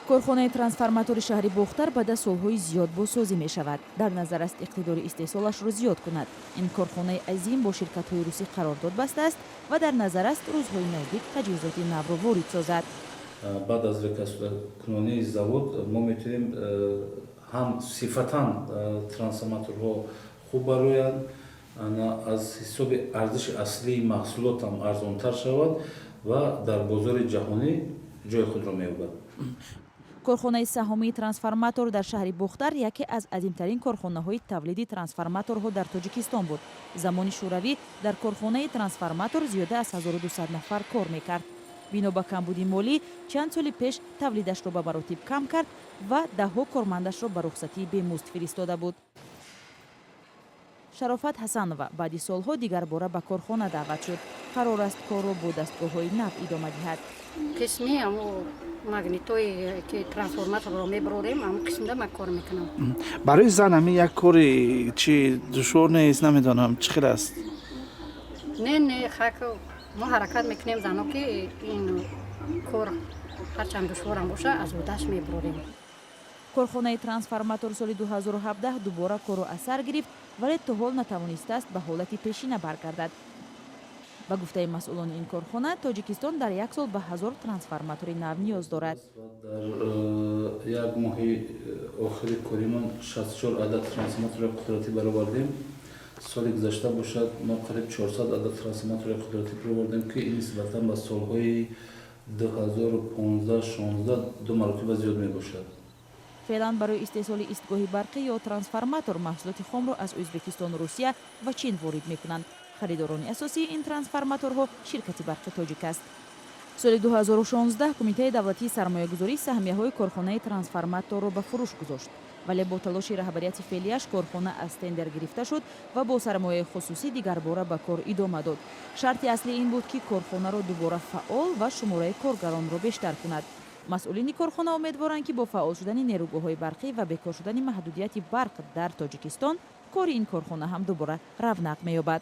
Корхонаи трансформатори шаҳри Бохтар баъд аз солҳои зиёд бозсозӣ мешавад. Дар назар аст, иқтидори истеҳсолашро зиёд кунад. Ин корхонаи азим бо ширкатҳои русӣ қарордод бастааст ва дар назар аст, рӯзҳои наздик таҷҳизоти навро ворид созад. Баъд аз реконструксионии завод мо метавонем ҳам сифатан трансформаторҳо хуб бароянд, аз ҳисоби арзиши аслии маҳсулот ҳам арзонтар шавад ва дар бозори ҷаҳонӣ ҷои худро меёбад. Корхонаи саҳомии трансформатор дар шаҳри Бохтар яке аз азимтарин корхонаҳои тавлиди трансформаторҳо дар Тоҷикистон буд. Замони Шӯравӣ дар корхонаи трансформатор зиёда аз 1200 нафар кор мекард. Бино ба камбуди молӣ, чанд соли пеш тавлидашро ба маротиб кам кард ва даҳҳо кормандашро ба рухсатии бемузд фиристода буд. Шарофат Ҳасанова баъди солҳо дигарбора ба корхона даъват шуд. Қарор аст, корро бо дастгоҳҳои нав идома диҳад. Қисми ҳамо магнитое ки трансформаторро мебарорем, ҳамо қисмда ман кор мекунам. Барои зан ҳамин як кори чи душвор нест? Намедонам, чӣ хел аст? Не, хак, мо ҳаракат мекунем, зано, ки ин кор ҳарчанд душворам боша, аз ӯдаш мебарорем. Корхонаи трансформатор соли 2017 дубора корро аз сар гирифт, вале то ҳол натавонистааст ба ҳолати пешина баргардад. Ба гуфтаи масъулони ин корхона, Тоҷикистон дар як сол ба 1000 трансформатори нав ниёз дорад. Дар як моҳи охири коримон 64 адад трансформатори қудратӣ баровардем. Соли гузашта бошад, мо қариб 400 адад трансформатори қудратӣ баровардем, ки ин нисбатан ба солҳои 2015-16 ду маротиба зиёд мебошад. Феълан барои истеҳсоли истгоҳи барқӣ ё трансформатор маҳсулоти хомро аз Ӯзбекистону Русия ва Чин ворид мекунанд. Харидорони асосии ин трансформаторҳо ширкати Барқи Тоҷик аст. Соли 2016 Кумитаи давлатии сармоягузорӣ саҳмияҳои корхонаи трансформаторро ба фурӯш гузошт, вале бо талоши раҳбарияти феълияш корхона аз тендер гирифта шуд ва бо сармояи хусусӣ дигарбора ба кор идома дод. Шарти аслӣ ин буд, ки корхонаро дубора фаъол ва шумораи коргаронро бештар кунад. Масъулини корхона умедворанд, ки бо фаъол шудани нерӯгоҳҳои барқӣ ва бекор шудани маҳдудияти барқ дар Тоҷикистон кори ин корхона ҳам дубора равнақ меёбад.